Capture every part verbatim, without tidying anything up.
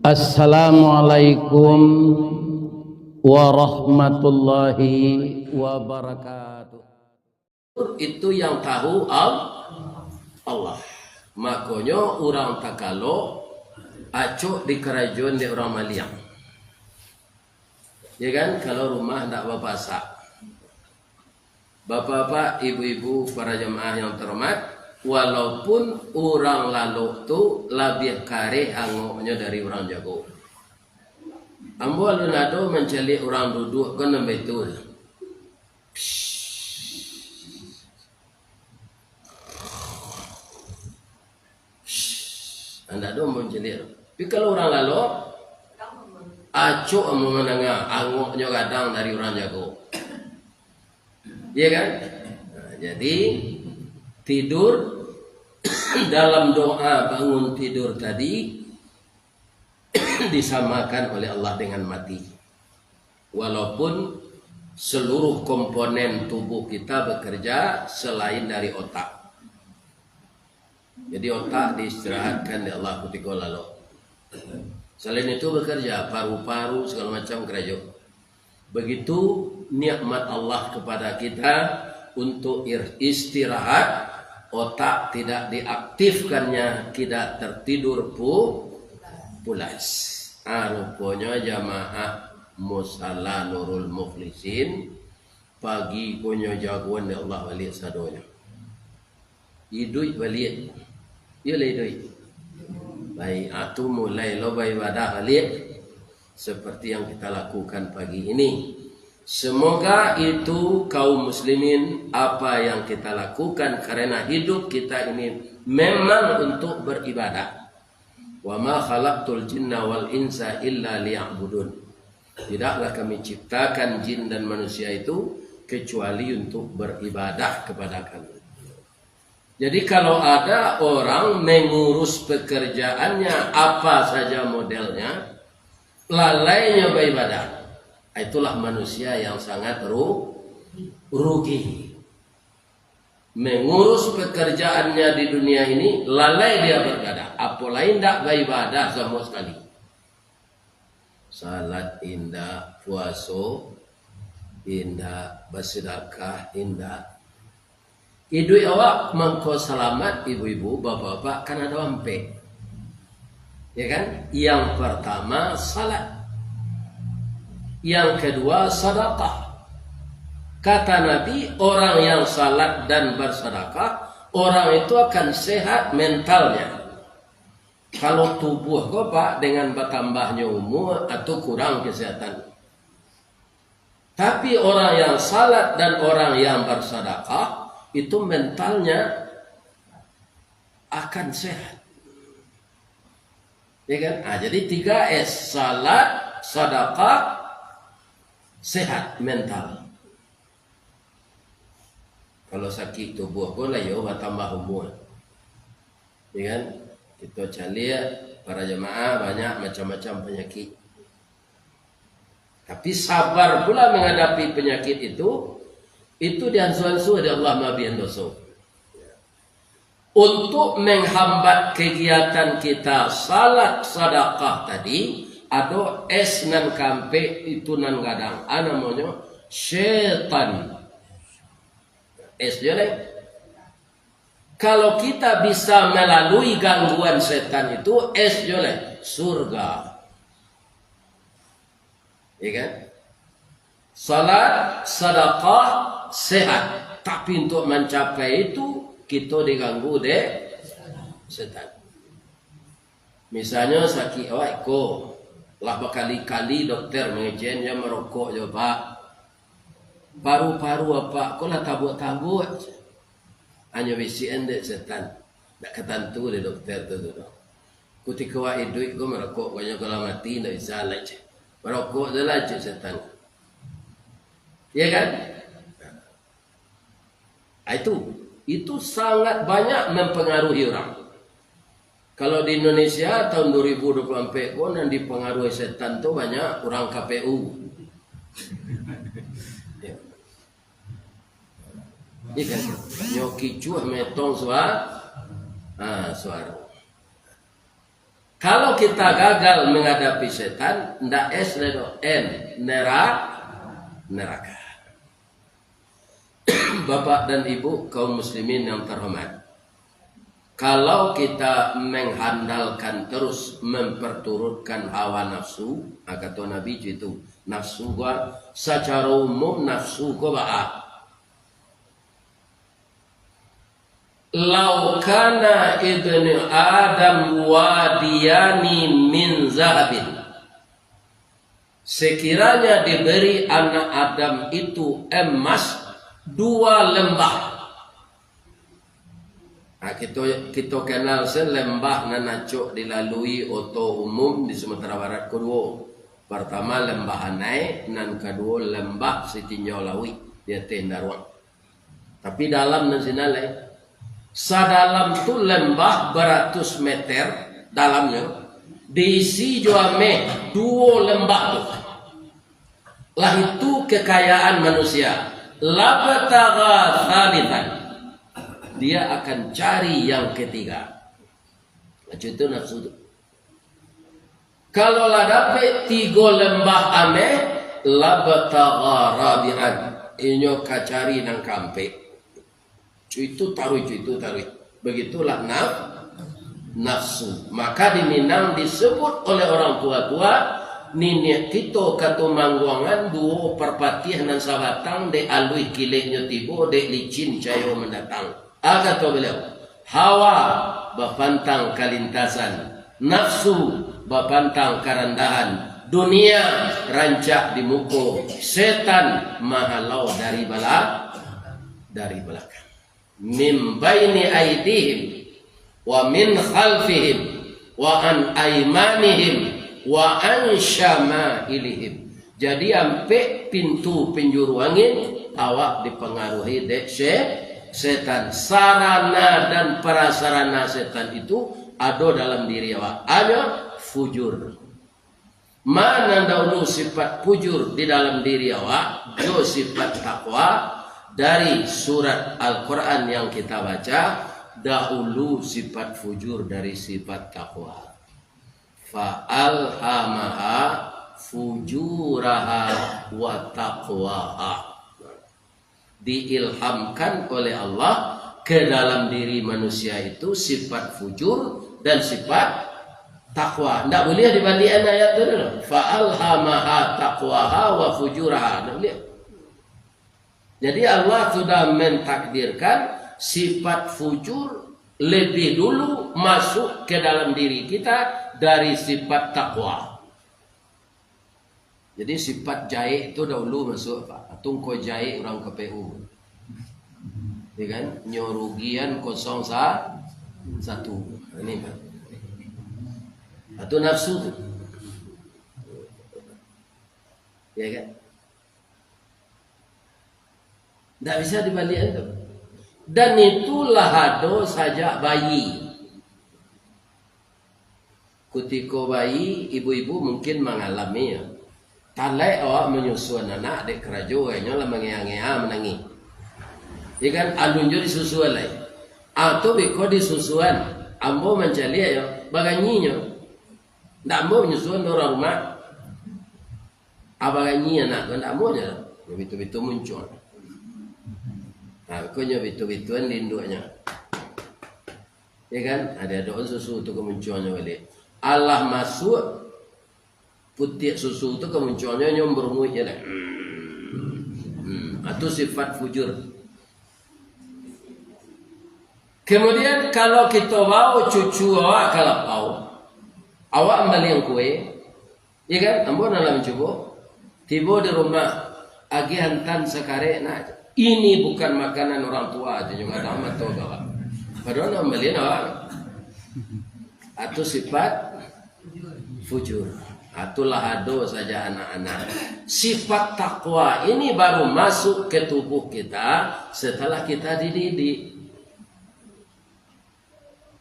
Assalamualaikum warahmatullahi wabarakatuh. Itu yang tahu Al-, Allah. Makonyo urang takalo acok dikarajoan dek urang maliang. Ya kan, kalau rumah ndak bapasak. Bapak-bapak, ibu-ibu, para jamaah yang terhormat, walaupun urang lalok tu labiah kareh angoknyo dari urang jago. Ambo alun ado mancaliak urang duduak kan nan baitu. Indak ado ambo mancaliak. Tapi kalau urang lalok, acok ambo mandanga angoknyo gadang dari urang jago. Iya kan? Nah, jadi, tidur dalam doa bangun tidur tadi disamakan oleh Allah dengan mati. Walaupun seluruh komponen tubuh kita bekerja selain dari otak. Jadi, otak diistirahatkan dek Allah kutiko lalok. Selain itu bekerja, paru-paru, segala macam karajo. Begitu nikmat Allah kepada kita untuk ir-, istirahat, otak tidak diaktifkannya, tidak tertidur pu-, pulas. Ah, ruponyo jamaah Musala Nurul Mukhlisin, pagi ko nyo jagoan dek Allah baliak sadonyo. Iduik baliak. Iyolah iduik. Baik, atu mulai lo baibadah baliak. Seperti yang kita lakukan pagi ini. Semoga itu kaum muslimin, apa yang kita lakukan karena hidup kita ini memang untuk beribadah. "Wa ma khalaqtul jinna wal insa illa liya'budun." Tidaklah Kami ciptakan jin dan manusia itu kecuali untuk beribadah kepada Kami. Jadi, kalau ada orang mengurus pekerjaannya apa saja modelnya, lalainyo baibadah, itulah manusia yang sangat ru-, rugi. Mengurus pekerjaannya di dunia ini, lalai dia beribadah, apolai indak baibadah sama sekali. Salat indak, puaso indak, basedakah indak. Iduik awak mangko salamat, ibu-ibu, bapak-bapak, kan ado ampek. Ya kan? Yang pertama, salat. Yang kedua, sadakah. Kata Nabi, orang yang salat dan bersedekah, orang itu akan sehat mentalnya. Kalau tubuah ko, Pak, dengan bertambahnya umur atau kurang kesehatan. Tapi orang yang salat dan orang yang bersedekah, itu mentalnya akan sehat. Ya kan? Ah, jadi tiga S, salat, sedekah, sehat mental. Kalau sakik tubuah ko lah, yo, batambah umur. Ya kan? Kita caliak, para jamaah, banyak macam-macam penyakit. Tapi sabar pula menghadapi penyakit itu, itu diansuah-ansuah dek Allah maabihan doso. Untuk menghambat kegiatan kita salat sadakah tadi, ado S nan kaampek itu nan gadang. A namonyo setan. S jo lai. Kalau kita bisa melalui gangguan setan itu, S jo lai, surga. Ya kan? Salat, sadakah, sehat. Tapi untuk mencapai itu, kita diganggu dek setan. Misalnyo sakik awak iko, lah bakali-kali dokter mangecek, "Jan marokok jo, Pak." Paru-paru apak ko lah tabuak-tabuak. Hanyo bisiakan dek setan. Ndak ka tantu dek dokter tu, tu doh. Kutiko awak iduik ko marokok, ko nyo kalau mati ndak bisa lai, cek. Marokok tu lah, cek setan. Ya kan? Ah, itu, itu sangat banyak mempengaruhi orang. Kalau di Indonesia tahun dua ribu dua puluh empat ko, nan dipengaruhi setan tu banyak urang K P U. Ya. Iya kan? Nyo kicuah metong sua-, ah, suaro. Kalau kita gagal menghadapi setan, ndak S lai doh, N, nera-, neraka. Bapak dan Ibu kaum muslimin yang terhormat, kalau kita mengandalkan terus memperturutkan hawa nafsu, nah, kato Nabi jo itu, nafsu ko, sacaro umum nafsu ko baa? "Lau kana ibnu Adam wadiyani min zahabin." Sekiranya diberi anak Adam itu emas dua lembah. Nah, kito, kito kenal se lembah nan acok dilalui oto umum di Sumatera Barat ko duo. Partamo Lembah Anai, nan kaduo Lembah Sitinjau Lauik di ateh Indaruang. Tapi dalam nan sinan lai. Sadalam tu lembah baratus meter dalamnyo, diisi jo ameh duo lembah tu. Lah itu kekayaan manusia. Labtagha tsalitsan. Dia akan cari yang ketiga. Macam itu nafsu tu. Kalau lah dapek tigo lembah ameh, labtagha rabi'an. Inyo ka cari nan kaampek. Cuitu taruih, cuitu taruih. Begitulah naf-, nafsu. Maka di Minang disebut oleh orang tua-tua, niniak kito Katumangguangan duo Parpatiah nan sabatang, dek aluih kileknyo tibo, dek licin cayo mandatang. A kato baliau, hawa bapantang kalintasan, nafsu bapantang karandahan, dunia rancak di muko, setan mahalau dari bala-, dari balakang. Min baini aidihim, wa min khalfihim, wa an aimanihim, wa an syama'ilihim. Jadi, ampek pintu pinjuru angin, awak dipangaruhi dek se-, setan. Sarana dan prasarana setan itu ado dalam diri awak. Ado fujur. Ma nan dahulu sifat fujur di dalam diri awak, jo sifat takwa, dari surat Al-Quran yang kita baca, dahulu sifat fujur dari sifat takwa. Fa alhamaha fujuraha wa taqwaha. Diilhamkan oleh Allah ke dalam diri manusia itu sifat fujur dan sifat takwa. Ndak buliah dibaliakan ayat tu dulu. Fa alhamaha taqwaha wa fujuraha. Ndak buliah. Jadi, Allah sudah mentakdirkan sifat fujur lebih dulu masuk ke dalam diri kita dari sifat takwa. Jadi, sifat jahek tu dahulu masuk, Pak. Atau engkau jahek urang K P U. Ya kan? Nyo rugian kosong sa-, satu. Ini, Pak. Atau nafsu tu. Ya kan? Ndak bisa dibaliakan tu. Dan itulah ado sajak bayi. Kutiko bayi, ibu-ibu mungkin mangalami, ya. Talaik awak manyusuan anak, dek karajo, inyo lah mangea-ngea manangih. Ya kan, alun jo disusuan lai. Atau beko disusuan, ambo mancaliak yo, baganyinyo. Ndak ambo manyusuan urang rumah. Abah ganyi anak tu, ndak ambo nyo. Nyo bitu-bitu muncuang. Ha, ko nyo bitu-bituan di induaknyo. Ya kan? Ado-adoan susu tu ka muncuangnyo baliak. Alah masuak putiak susu tu ka muncuangnyo, nyo barunguik je lah. Hmm. Ha, tu sifat fujur. Kemudian, kalau kito bao cucu awak ka lapau, awak mambalian kue, ya kan? Ambo nan lah mancubo. Tibo di rumah, agiah antan sakarek nak. Ini bukan makanan orang tua, tu nyo gadang mato ka awak. Padahal nan mambalian awak. Atu sifat fujur. Itulah ado saja anak-anak. Sifat takwa ini baru masuk ke tubuh kita setelah kita dididik.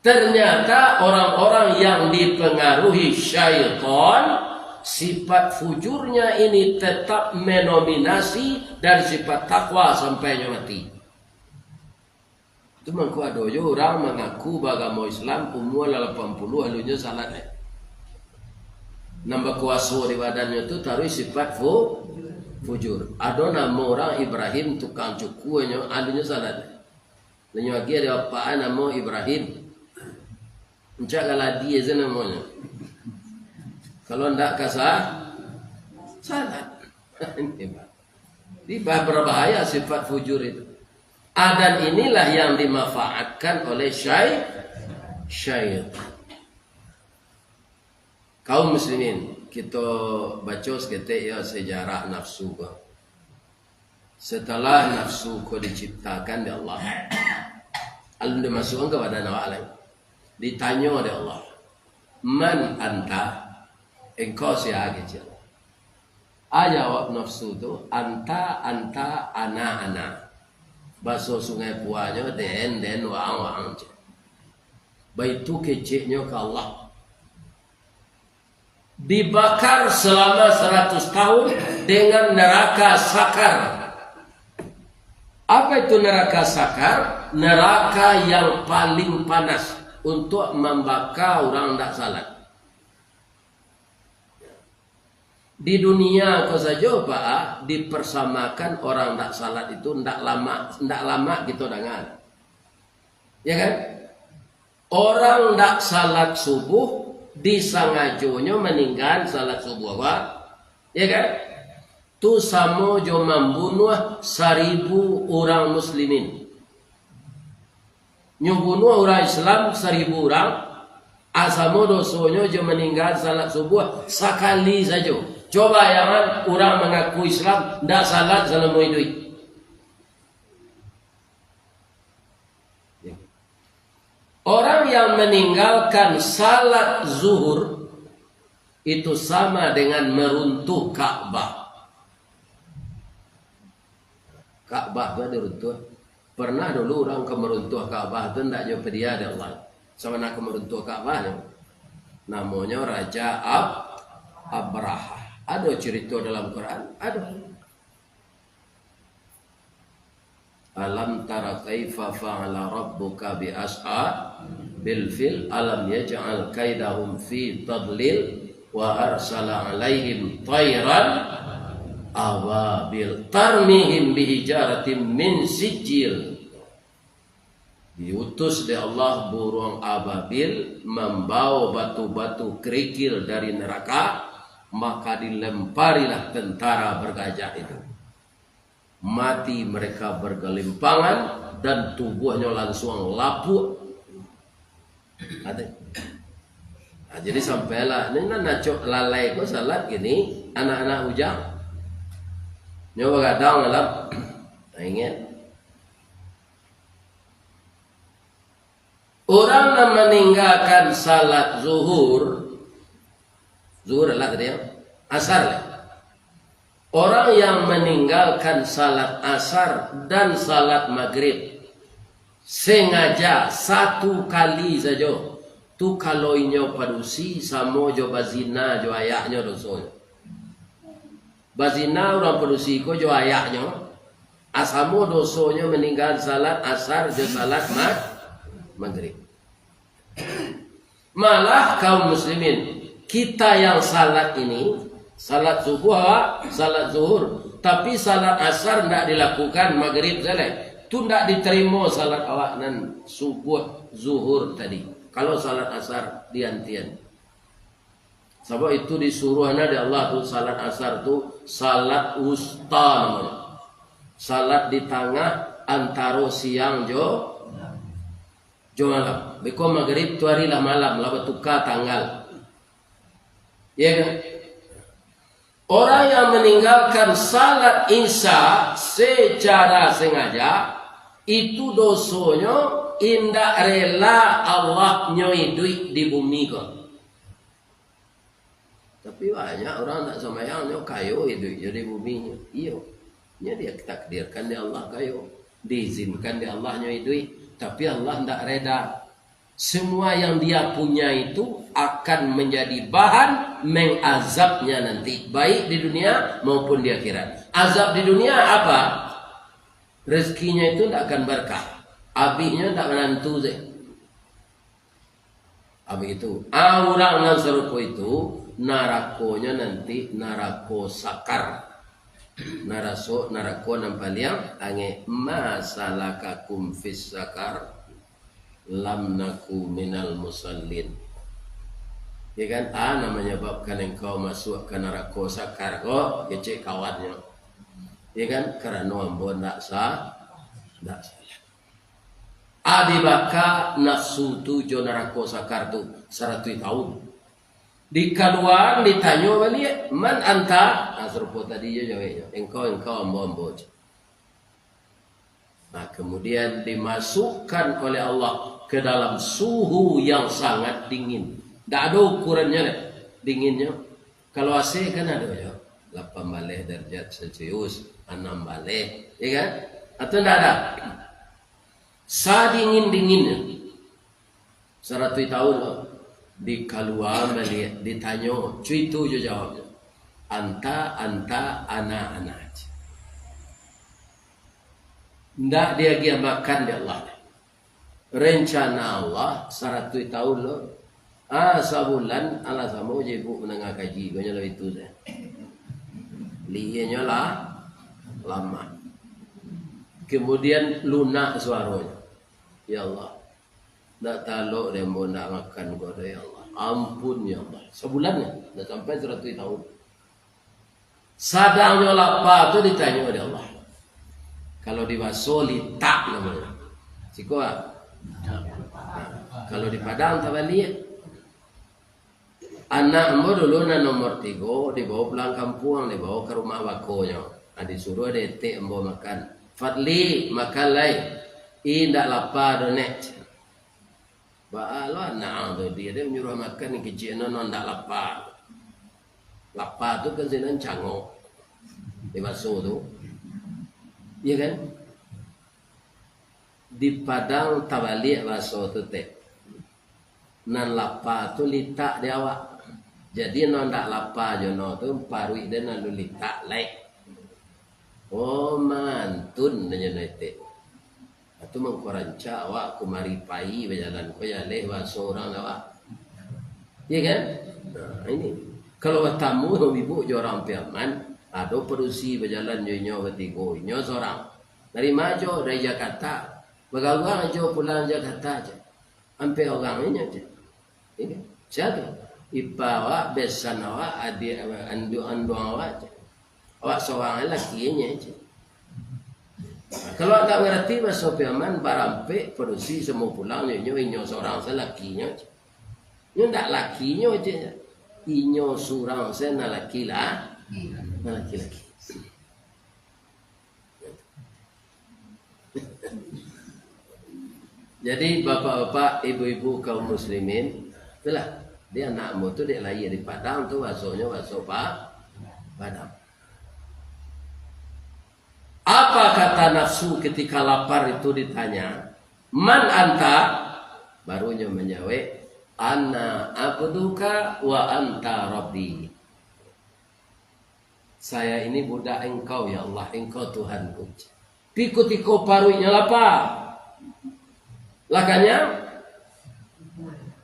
Ternyata orang-orang yang dipengaruhi syaitan, sifat fujurnya ini tetap mendominasi dari sifat takwa sampai nyo mati. Tu mangko ado jo urang mangaku baagamo Islam, umua lah lapan puluah, alunnyo salat, eh. Nan bakuaso di badannyo tu taruih sifat fu-, fujur. Ado namo urang Ibrahim tukang cukuanyo, alunyo salat. Lanyo agiah di apak namo Ibrahim. Encak galadi aja namonyo. Kalau ndak ka sa-, salat. Ini bah-, berbahaya sifat fujur itu. Adan inilah yang dimanfaatkan oleh syai-, syaitan. Kaum muslimin, kito baco saketek yo sejarah nafsu ko. Setelah nafsu ko diciptakan dek Allah, alun dimasuakkan ka badan awak lai. Ditanyo dek Allah, "Man anta?" Engkau sia, kecek Allah. A jawab nafsu tu, "Anta, anta, ana, ana." Baso Sungai Puanyo, "Den, den, waang, waang," cek. Baitu keceknyo ka Allah. Dibakar selama seratus tahun dengan neraka Sakar. Apa itu neraka Sakar? Neraka yang paling panas untuk mambaka urang ndak salat. Di dunia ko sajo, Pak, dipersamakan orang ndak salat itu ndak lamak, ndak lamak kito danga. Ya kan? Orang ndak salat subuh, disangajonyo maninggaan salat subuh, Pak. Ya kan? Tu samo jo mambunuah saribu urang muslimin. Nyo bunuah urang Islam saribu urang, a samo dosonyo jo maninggaan salat subuh sakali sajo. Coba bayangan urang mangaku Islam, ndak salat salamo iduik. Orang yang meninggalkan salat zuhur, itu sama dengan meruntuh Ka'bah. Ka'bah tu ado runtuh. Pernah dulu urang ka maruntuah Ka'bah tu ndak nyo padiah dek Allah. Sabana ka maruntuah Ka'bah nyo. Namonyo Raja Ab-, Abrahah. Ado carito dalam Quran? Ado. Alam tara kaifa fa'ala rabbuka bi ashabil fil, alam yaj'al kaidahum fi tadlil, wa arsala alaihim tairan ababil, tarmihim bihijaratim min sijil. Diutus dek Allah buruang ababil, mambawa batu-batu kerikil dari neraka, maka dilemparilah tentara bergajah itu. Mati mereka bergelimpangan, dan tubuhnyo lansuang lapuak. Ado. Nah, jadi sampailah, ni nan acok lalai ko salat kini, anak-anak bujang. Nyo bagadang malam. Nah, ingat. Orang nan maninggakan salat zuhur, zuhur lah tadi, ya? Asar lah. Orang yang meninggalkan salat asar dan salat magrib sengaja satu kali sajo, tu kalau inyo padusi samo jo bazina jo ayaknyo dosonyo. Bazina urang padusi ko jo ayaknyo, a samo dosonyo maninggakan salat asar jo salat ma-, magrib. Malah kaum muslimin, kita yang salat ini, salat subuh awak, salat zuhur, tapi salat asar ndak dilakukan, magrib sajo, tu ndak ditarimo salat awak nan subuh, zuhur tadi. Kalau salat asar diantian. Sabab itu disuruah na dek Allah tu, salat asar tu salat wusta namonyo. Salat di tangah antaro siang jo, jo malam. Beko magrib tu ari lah malam, lah batuka tanggal. Ya kan? Orang yang meninggalkan salat isya secara sengaja, itu dosonyo indak rela Allah nyo iduik di bumi ko. Tapi banyak urang ndak sumbayang, nyo kayo iduik jo di bumi nyo. Iyo, nyo ditakdirkan dek Allah kayo, diizinkan dek Allah nyo iduik, tapi Allah ndak reda. Semua yang dia punya itu akan menjadi bahan mengazabnya nanti, baik di dunia maupun di akhirat. Azab di dunia apa? Rezekinya itu ndak akan berkah, abihnyo ndak manantu se. Ah, begitu. Ah, urang nan sarupo itu, narakonyo nanti narako sakar. Naraso-, narako nan paliang angek. "Ma salakakum fis sakar?" "Lam naku minal musallin." Ya kan? Ah, nan manyababkan engkau masuak ka narako sakar ko, kecek kawannyo. Ya kan? Karano ambo ndak sa-, ndak salat. Ah, dibaka nafsu tu jo narako sakar tu saratuih taun. Dikaluaan, ditanyo baliak, "Man anta?" Ah, sarupo tadi jo jaweknyo, "Engkau, engkau, ambo, ambo," je. Nah, kemudian dimasukkan oleh Allah ke dalam suhu yang sangat dingin. Ndak ado ukurannyo deh, dinginnyo. Kalau A C kan ado yo, lapan baleh darajat Celcius, anam baleh, ya kan? Atau ndak ada? Sadingin-dinginnyo. Saratuih taun lo. Dikaluaan baliak, ditanyo, cuitu jo jawabnyo. "Anta, anta, ana, ana," je. Ndak diagiah makan dek Allah. Rencana Allah saratuih taun lo. Ah, sabulan, alah samo je ibuk mandanga kaji, konyo lah itu sajo. Lienyo lah lamah. Kemudian lunak suaronyo. "Ya Allah, ndak talok dek ambo ndak makan ko doh, ya Allah. Ampun, ya Allah." Sabulan nyo, ndak sampai saratuih taun. Sadangnyo lapa tu ditanyo dek Allah. Kalau di baso litak namonyo. Siko, ah? Nah, kalau di Padang tabaliak. Anak ambo dulu nan nomor tigo dibawa pulang kampuang, dibawa ka rumah bakonyo. Ah, disuruah dek etek ambo makan. "Fadli, makan lai." "Indak lapa doh, Nek." Baa lo anak tu, dia, dia manyuruah makan nan kecik no, no ndak lapa. Lapa tu kan sinan cangok. Di baso tu. Iya kan? Di Padang tabaliak baso tu, Tek. Nan lapa tu litak di awak. Jadi, nan ndak lapa jo no tu, paruik den nan litak lai. Oh, mantun nyo no, Tek. Atu mangko rancak awak kumari pai bajalan ko jaleh baso urang awak. Iya kan? Nah, ini. Kalau batamu ibuk jo urang Piaman, ado padusi bajalan jo inyo batigo, inyo sorang. Dari ma jo? Dari Jakarta. Bagaguang jo pulang Jakarta je. Ampek urang inyo je. Iya. Sia tu? Ipa awak, besan awak, adiak, anduang-anduang awak je. Awak sorang lakinyo je. Kalau ndak mangarati baso Piaman, barampek padusi samo pulang nyo, inyo, inyo sorang se lakinyo je. Inyo ndak lakinyo je. Inyo surang se nan laki lah, nan laki-laki. Jadi, bapak-bapak, ibu-ibu, kaum muslimin, itulah, dia anak ambo tu dek lahia di Padang tu, basonyo baso Pa-, Padang. Apa kata nafsu ketika lapar itu ditanya, "Man anta?" Barunyo manyawek, "Ana abduka wa anta rabbi." "Saya ini budak Engkau, ya Allah, Engkau Tuhanku." Tapi kutiko paruiknyo lapa, lah kanyang,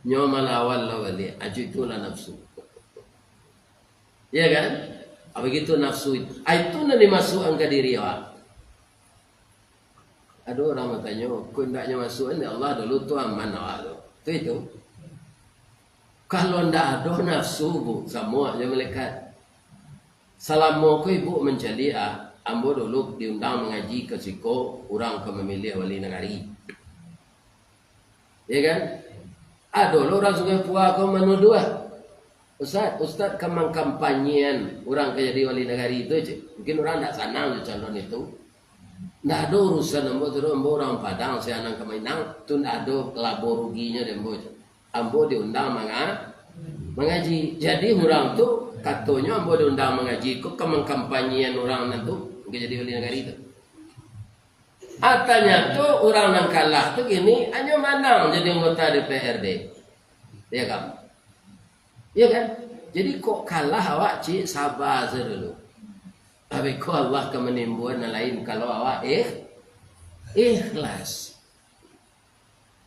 nyo malawan lah baliak. Ajo itulah nafsu. Ya kan? Ah, begitu nafsu itu. Ah, itu nan dimasuakkan ka diri awak. Ado urang batanyo, "Kok indaknyo masuak ni Allah dulu tu aman awak tu." Tu itu. Kalau ndak ado nafsu, Bu, samo jo malaikat. Salamo ko ibuk mancaliak, ah, ambo dulu diundang mangaji ka siko, urang ka mamiliah wali nagari. Ya kan? Ado lo urang Sungai Pua ko manuduah, "Ustaz, Ustaz ka mangkampanyean urang ka jadi wali nagari tu," je. Mungkin urang ndak sanang jo calon itu. "Ndak ado urusan ambo tu, ambo urang Padang, sia nan ka mainang, tu ndak ado labo ruginyo di ambo," je. "Ambo diundang manga-, mangaji." Jadi urang tu katonyo, "Ambo diundang mangaji ko ka mangkampanyean urang nan tu ka jadi wali nagari tu." Ah, tanyato urang nan kalah tu kini hanyo manang jadi anggota D P R D. Ya kan? Ya kan? Jadi kok kalah awak, cik, saba sajo dulu. Tapi ko Allah ka manimbuan nan lain kalau awak ikh-, ikhlas.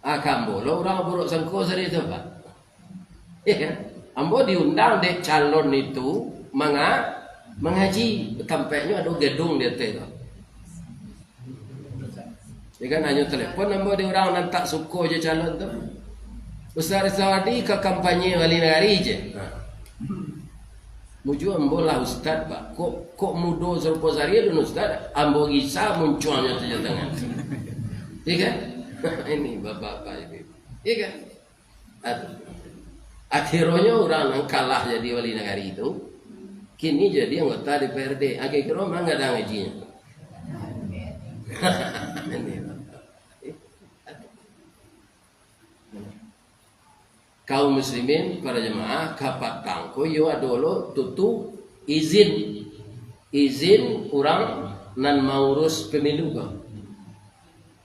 Ah, ka ambo lo urang buruk sangko sajo tu, Pak. Ya kan? Ambo diundang dek calon itu manga-, mangaji. Tampeknyo ado gedung di ateh tu. Ya kan, hanyo telepon ambo di urang nan tak suko jo calon tu. "Ustaz Rizawadi ka kampanye wali nagari je." Ha. Mujua ambo lah ustaz, Pak. Kok, kok mudo sarupo sari alun ustaz? Ambo gisa muncuangnyo tu jo tangan. Ya kan? Ini bapak-bapak, ibu-ibu. Ya kan? Aduh. Akhirnyo urang nan kalah jadi wali nagari tu, kini jadi anggota D P R D. Akhir kiro mangga dah ngajinyo. Kaum muslimin, para jamaah, kapatang ko iyo ado lo tutu izin, izin urang nan maurus pemilu ko.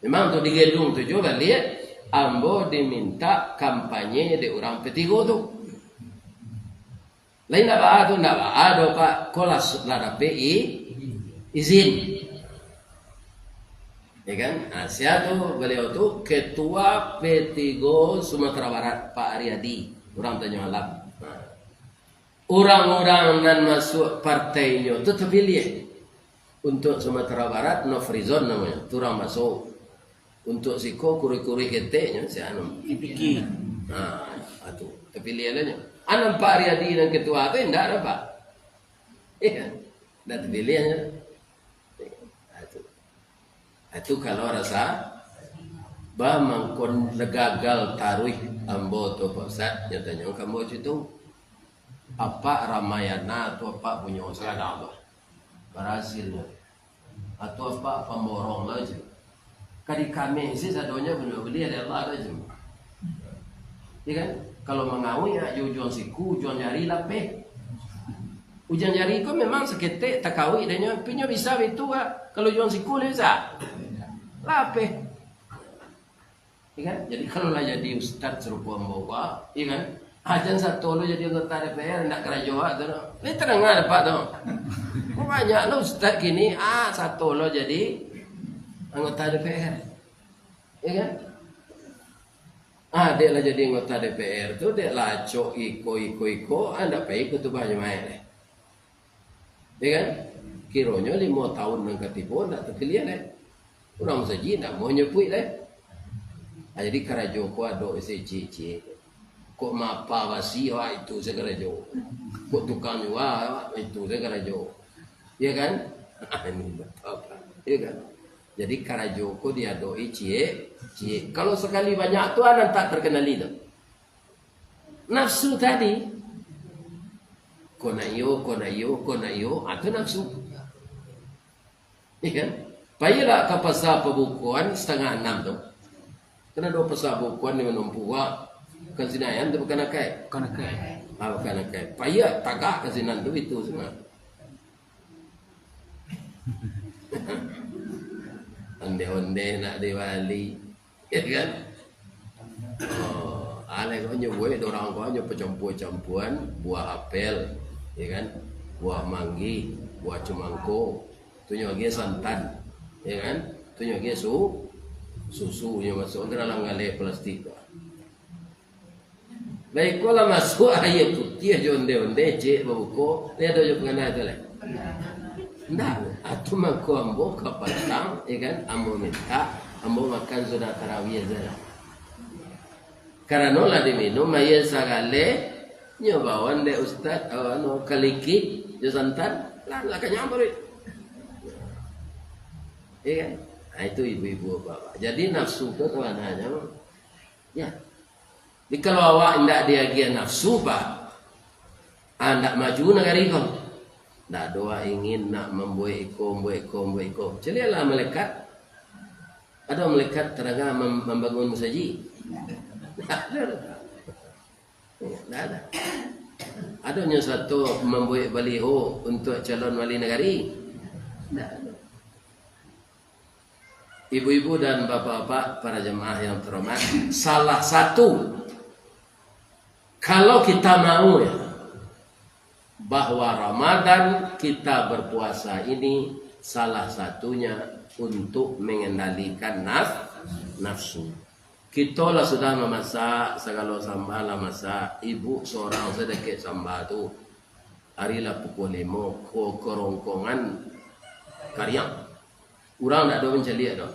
Memang tu di gedung tu juo baliak, ambo dimintak kampanye dek urang P tigo tu. Lain ndak baa tu, ndak baa doh, Pak. Ko lah, lah dapek i-, izin. Ya kan? Nah, sia tu, baliau tu ketua P tigo Sumatera Barat, Pak Ariadi. Urang Tanjuang Alam. Nah. Urang-urang nan masuak partai inyo tu tapiliah. Untuak Sumatera Barat, no free zone namonyo, tu urang masuk. Untuak siko, kuruih-kuruih keteknyo, si anu. Piki. Ha, atu, tapiliah lah nyo. Anam Pak Ariadi nan ketua tu, indak ado, Pak. Iya, indak tapiliah nyo. Atu. Atu kalau rasa, ba mangkon gagal taruih ambo tu, Pak Ustaz, nyo tanyo ka ambo situ. Apak Ramayana tu apak punyo sagala tu. Barasil tu. Atau apak pamborong lah je. Kadi kami isi sadonyo punyo bali dari Allah lah je. Ya kan? Kalau mangawik nak jo ujuang siku, ujuang jari lapeh. Ujuang jari ko memang saketek takawik dan nyo, tapi nyo bisa bitu ka. Kalau ujuang siku nyo bisa. Lapeh. Ya kan? Jadi, kalau lah jadi ustaz sarupo ambo ko, ya kan? Ajan sato lo jadi anggota D P R, ndak karajo awak tu, no. Ni tadanga dek apak tu. Banyak lo ustaz kini, ah, sato lo jadi anggota D P R. Ya kan? Ah, dek lah jadi anggota D P R tu, dek lah acok iko, iko, iko, ah, ndak pai khutubah Jumaik deh. Ya kan? Kironyo limo tahun nan ka tibo ndak tapiliah lai. Urang musajik ndak mau nyapuik lai. Ah, jadi karajo ko ado isi ciek-ciek. Kok mapa basi awak itu se karajo. Kok tukang jua awak itu se karajo. Ya kan? Ini bapak. Ya kan? Jadi karajo ko diadoi ciek-ciek. Kalau sakali banyak tu, anan tak terkenali tu. Nafsu tadi. Ko nak iyo, ko nak iyo, ko nak iyo, ah, tu nafsu. Iya kan? Paiyolah ka pasa pabukoan satangah anam tu. Kan ado pasa bukoan di Manumpuak. Kan Sinayan tu bukan akai? Bukan akai. Ah, bukan akai. Paiyo tagak ka sinan tu itu semua. Onde-onde nak dibali. Ya kan? Oh, alai ko nyo buek, dorang ko nyo pacampua-campuan buah apel, ya kan? Buah manggih, buah cumangko. Tu nyo agiah santan, ya kan? Tu nyo agiah su-, susu nyo masuak ka dalam galeh plastik tu. Baiko lah masuak aia putiah jo onde-onde, ciek babuko, lai ado jo pangana tu lai? Ndak, atu mangko ambo ka patang, ya kan, ambo mintak, ambo makan sudah tarawih sajo lah. Karano lah diminum aia sagaleh, nyo baoan dek ustaz, anu, kalikik jo santan, lah, lah kanyang paruik. Ya kan? Nah, itu ibu-ibu, bapak-bapak. Jadi nafsu tu sabananyo, ya, jadi, kalau awak indak diagiah nafsu, Pak, ah, indak maju nagari ko. Indak ado awak ingin nak mambuek iko, mambuek iko, mambuek iko. Caliaklah malaikat. Ado malaikat tadanga mam-, mambangun musajik? Indak ado. Indak ado. Ado nyo sato mambuek baliho untuak calon wali nagari? Indak ado. Ibu-ibu dan bapak-bapak, para jemaah yang terhormat, salah satu, kalau kita mau, ya, bahwa Ramadan kita berpuasa ini salah satunya untuk mengendalikan naf-, nafsu. Kito lah sudah mamasak, sagalo samba lah masak. Ibu sorang sadakek samba tu. Ari lah pukua limo, ko-, korongkongan kariang. Urang ndak ado mancaliak doh.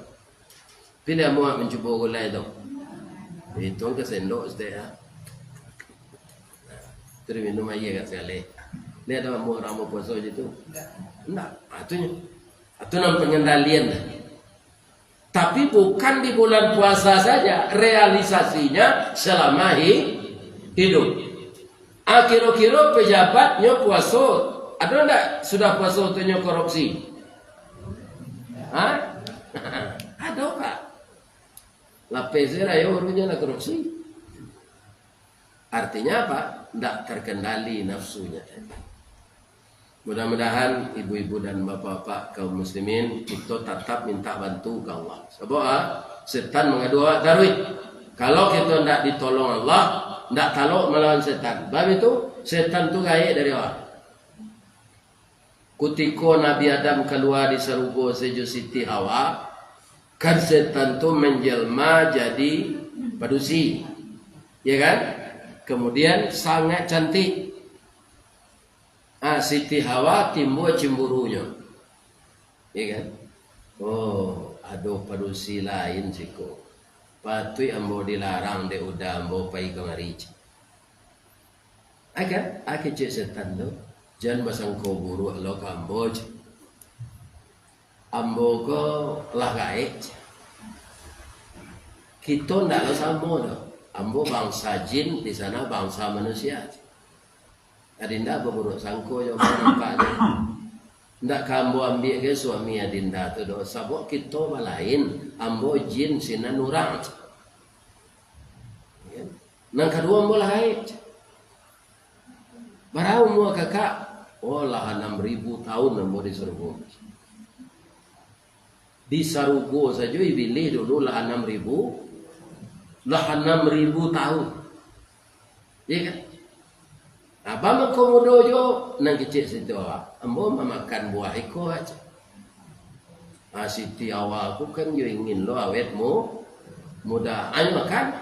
Pi lai amuah mancubo gulai tu. Ituang ka sendok saketek, ah. Tu diminum aia agak sakali. Lai ado amuah urang bapuaso cam tu? Ndak. Ah, tu nyo. Ah, tu nan pangendalian. Tapi bukan di bulan puasa saja, realisasinya selama hi-, hidup. Ah, kiro-kiro pejabatnyo puaso, ado ndak sudah puaso tu nyo korupsi? Hah? Ado, Pak. Lapeh se rayo urungnyo lah korupsi. Artinya apa? Ndak terkendali nafsunya. Mudah-mudahan ibu-ibu dan bapak-bapak kaum muslimin, kito tatap minta bantu ka Allah. Sabab, ah, setan mangadu awak taruih. Kalau kito ndak ditolong Allah, ndak talok malawan setan. Bab itu, setan tu gaek dari awak. Kutiko Nabi Adam kalua di sarugo se jo Siti Hawa, kan setan tu manjelma jadi padusi. Ya kan? Kemudian sangat cantik. Ah, Siti Hawa timbua cemburunyo. Ya kan? Oh, ado padusi lain siko. Patuik ambo dilarang dek uda ambo pai kamari. Ai kan? Ah, kecek setan tu. Jan basangko buruak lo ka ambo, cek. Ambo ko lah gaek, cek. Kito ndak lo samo doh. Ambo bangsa jin, di sana bangsa manusia, cek. Adinda baburuak sangko jo ambo nampaknyo. Ndak ka ambo ambiak ke suami Adinda tu doh, sabab kito balain, ambo jin sinan urang, cek. Ya. Nan kaduo ambo lah gaek, cek. Bara umua kakak? Oh, lah anam ribu tahun ambo di sarugo. Di sarugo sajo Ibilih dulu lah anam ribu, lah anam ribu tahun. Iya kan? Nah, bamangko mudo jo nan kecek Siti Hawa. Ambo mamakan buah iko aja. Ah, Siti Hawa ko kan yo ingin lo awet mu-, muda. Ayo makan.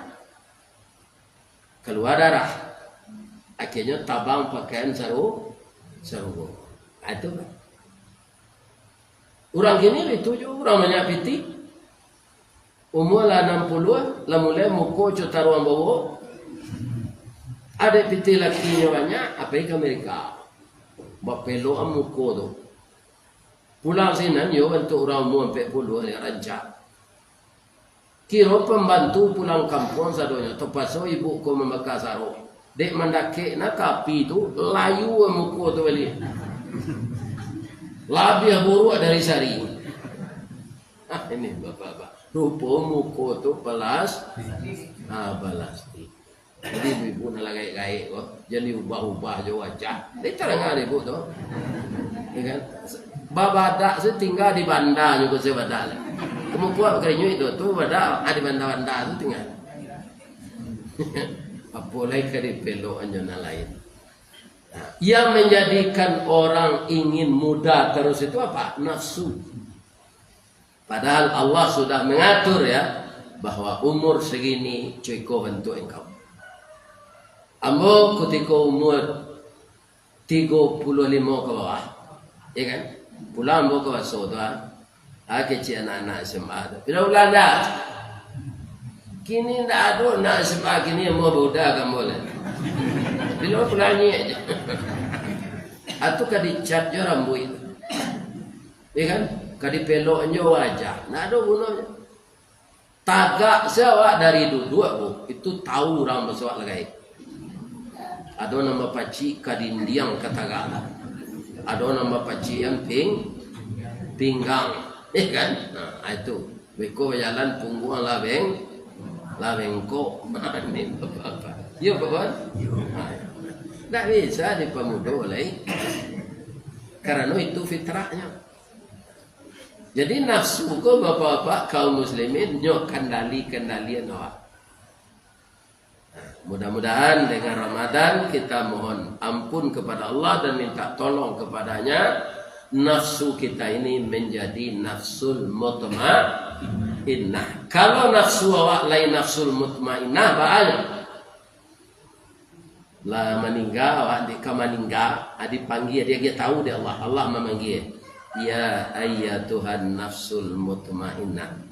Kalua darah. Akhirnyo tabang pakaian saru-, sarugo. Ah, itu kan. Urang kini itu jo, urang banyak pitih. Umua lah anam puluah, lah mulai muko co taruang bawok. Ado pitih lakinyo banyak, pai ka Amerika. Bapelokan muko tu. Pulang sinan yo, bantuak urang umua ampek puluah, rancak. Kiro pambantu pulang kampuang sadonyo, tapaso ibu ko mambaka sarok. Dek mandakek na ka api tu, layu muko tu baliak. Labiah buruak dari sari. Ah, ini bapak-bapak. Rupo muko tu pelas-, ah, pelastik. Jadi ibu-ibu nan lah gaek-gaek ko, jan diubah-ubah jo wajah. Dek tarang ibu tu. Ya kan? Babadak se tingga di banda nyo ko se badak. Kemampuan karinyuik tu, tu badak, ah, di banda-banda tu tingga. Apo lai ka dipelok anyo nan lain. Nah, yang menjadikan orang ingin muda terus itu apa? Nafsu. Padahal Allah sudah mengatur, ya, bahwa umur segini cukup untuk engkau. Ambo kutiko umur tigo puluah limo ka bawah, ya kan? Pulang ambo ka baso tu, ah. Ah, kecek anak-anak S M A tu. Piro bulan dah? Kini ndak ado anak S M A kini ambo budak ka ambo lah. Piro pulang nyek je. Atu ka dicat jo rambuik tu. Ya kan? Ka dipelok nyo wajah. Ndak ado gunonyo. Tagak se awak dari duduak, Bu. Itu tahu urang basuak lah gaek. Ado nan bapacik ka dindiang ka tagak. Ado nan bapacik an ping-, pinggang. Ya kan? Nah, itu. Beko bajalan pungguang lah beng-, lah bengkok. Ini bapak-bapak. Yo, Pak Wan? Nah, ndak bisa dipamudo lai. Karano itu fitrahnyo. Jadi nafsu ko, bapak-bapak, kaum muslimin, nyo kandali-kandalian awak. Nah, mudah-mudahan dengan Ramadan kita mohon ampun kepada Allah dan minta tolong kepadanya, nafsu kita ini menjadi nafsul mutma-, Nah, kalau nafsu awak lain nafsul mutmainnah, baa nyo? Lah maningga, awak dek ka maningga, ah, dipanggia, dia, dia tahu dek Allah, Allah mamanggia. "Ya ayyatuhan nafsul mutmainnah,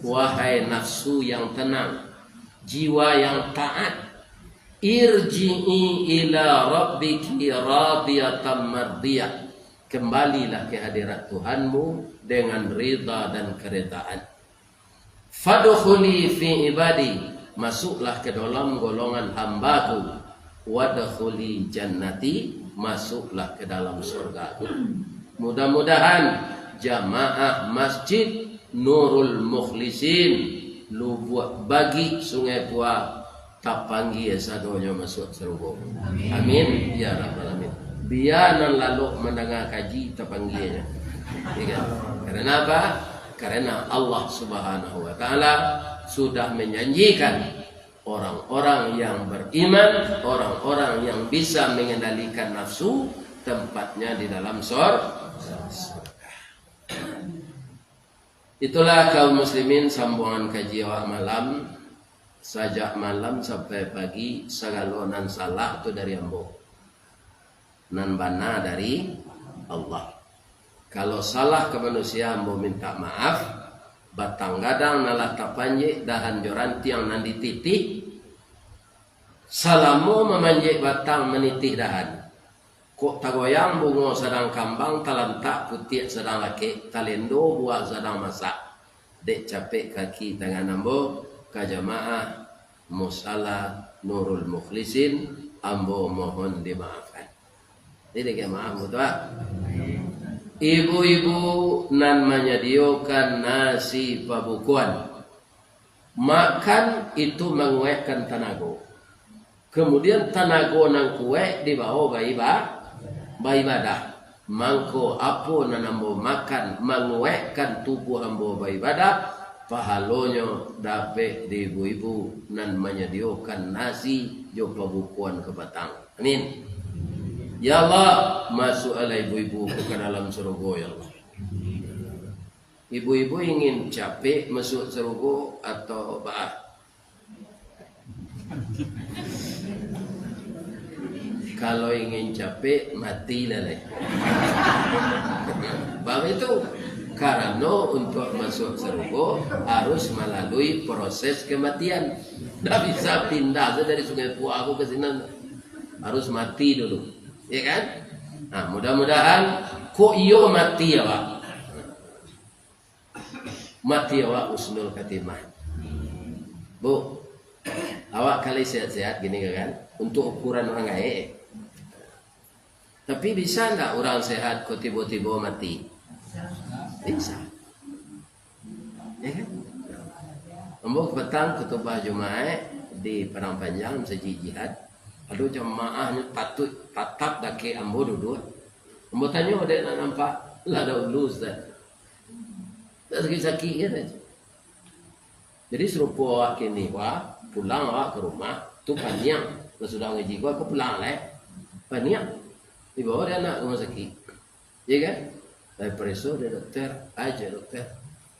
wahai nafsu yang tenang, jiwa yang taat, irji'i ila rabbiki radiyatan mardiyah, kembalilah ke hadirat Tuhanmu dengan rida dan keredaan." "Fadkhuli fi ibadi, masuklah ke dalam golongan hamba-Ku. Wadkhuli jannati, masuklah ke dalam surga-Ku." Mudah-mudahan jamaah Masjid Nurul Mukhlisin, Lubuak Bagik, Sungai Pua, tapanggia sadonyo masuak sarugo. Amin. Amin, ya rabbal alamin. Bia nan lalok mandanga kaji tapanggianyo. Ya kan? Karena apa? Karena Allah Subhanahu wa Ta'ala sudah menjanjikan orang-orang yang beriman, orang-orang yang bisa mengendalikan nafsu, tempatnya di dalam sor-, surga. Itulah kaum muslimin, sambuangan kaji awak malam. Sajak malam sampai pagi, sagalo nan salah tu dari ambo, nan bana dari Allah. Kalau salah ka manusia, ambo minta maaf. Batang gadang nan lah tapanjek, dahan jo rantiang nan dititih, salamo mamanjek batang, manitih dahan, kok tagoyang bungo sadang kambang, talantak putiak sadang lakek, talendo buah sadang masak. Dek capek kaki tangan ambo ka jamaah Musala Nurul Mukhlisin, ambo mohon dimaafkan. Jadi, dek maaf, betul tak? Ibu-ibu nan manyadiokan nasi pabukoan, makan itu manguekkan tanago. Kemudian tanago nan kuaik dibawo baiba-, baibadah. Mangko apo nan ambo makan manguaikkan tubuah ambo baibadah, pahalonyo dapek di ibu-ibu nan manyadiokan nasi jo pabukoan ka patang. Amin. Ya Allah, masuakkanlah ibu-ibu ko ka dalam sarugo, ya Allah. Ibu-ibu ingin capek masuak sarugo atau baa? Kalau ingin capek, matilah lai. Bab itu, karano untuak masuak sarugo harus malalui proses kematian. Ndak bisa pindah sajo dari Sungai Pua ko ka sinan. Harus mati dulu. Ya kan? Nah, mudah-mudahan kok iyo mati awak. Mati awak husnul khatimah. Bu, awak kan lai sehat-sehat gini kan? Untuk ukuran urang gaek. Tapi bisa ndak urang sehat ko tibo-tibo mati? Bisa. Ya kan? Ambo patang khutubah Jumaik di Padang Panjang, Masajik Jihad. Ado jamaahnyo tatuik, tatap dakek ambo duduak. Ambo tanyo, "Dek, nak nampak?" "Lah dahulu, Ustaz." "Ndak sakik-sakik kan?" Jadi, sarupo awak kini, wah, pulang awak ka rumah, tu paniang. Lah sudah ngaji ko, ka pulang lai. Paniang. Dibawo dek anak ka rumah sakik. Iya kan? Lai pareso dek dokter, aja dokter.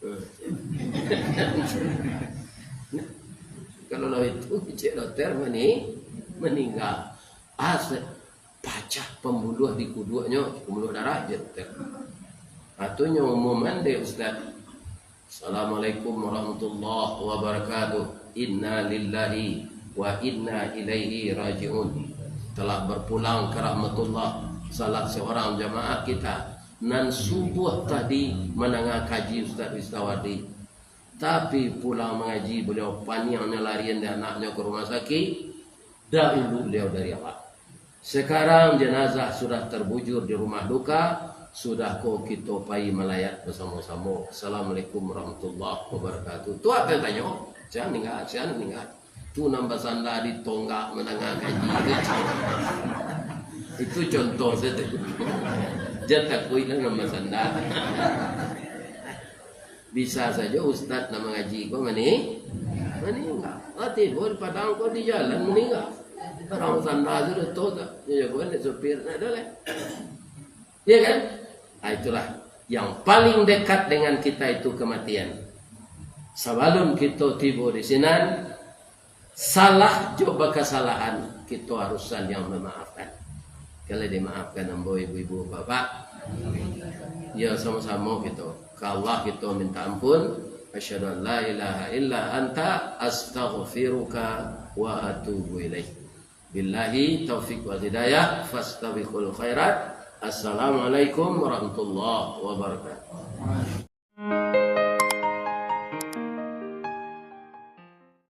Hmm. Kalau lah itu, cek dokter, mani-, maningga. Aset pacah pambuluah di kuduaknyo, pambuluah darah, cek dokter. Atau nyo umuman dek ustaz. "Assalamualaikum warahmatullahi wabarakatuh. Inna lillahi wa inna ilaihi raji'un." Telah berpulang ke rahmatullah salah seorang jamaah kita nan subuh tadi mandanga kaji Ustaz Ristawardi. Tapi pulang mangaji, baliau paniangnyo larian dek anaknyo ka rumah sakik. Dahulu baliau dari awak. Sekarang jenazah sudah terbujur di rumah duka, sudah ko kito pai malayat basamo-samo. Assalamualaikum warahmatullahi wabarakatuh. Tu akan tanyo, sia nan maningga, sia nan maningga. Tu nan basanda di tonggak mandanga kaji. Itu contoh sajo. Jan takuiklah nan basanda. Bisa sajo ustaz nan mangaji ko mani-, maningga. Lah tibo di Padang ko di jalan maningga. Urang sanda sudah tu, tak? Dia jagoan dek sopir, nak ado lai. Ya kan? Ah, itulah yang paling dekat dengan kita itu kematian. Sabalun kito tibo di sinan, salah jo bakasalahan, kito harus saling mamaafkan. Kalau dimaafkan ambo, ibu-ibu, bapak, ya, samo-samo kito. Ka Allah kito minta ampun. Asyhadu an la ilaha illa anta, astaghfiruka wa atubu ilaik. Billahi taufiq wal hidayah, fastabiqul khairat. Assalamualaikum warahmatullahi wabarakatuh.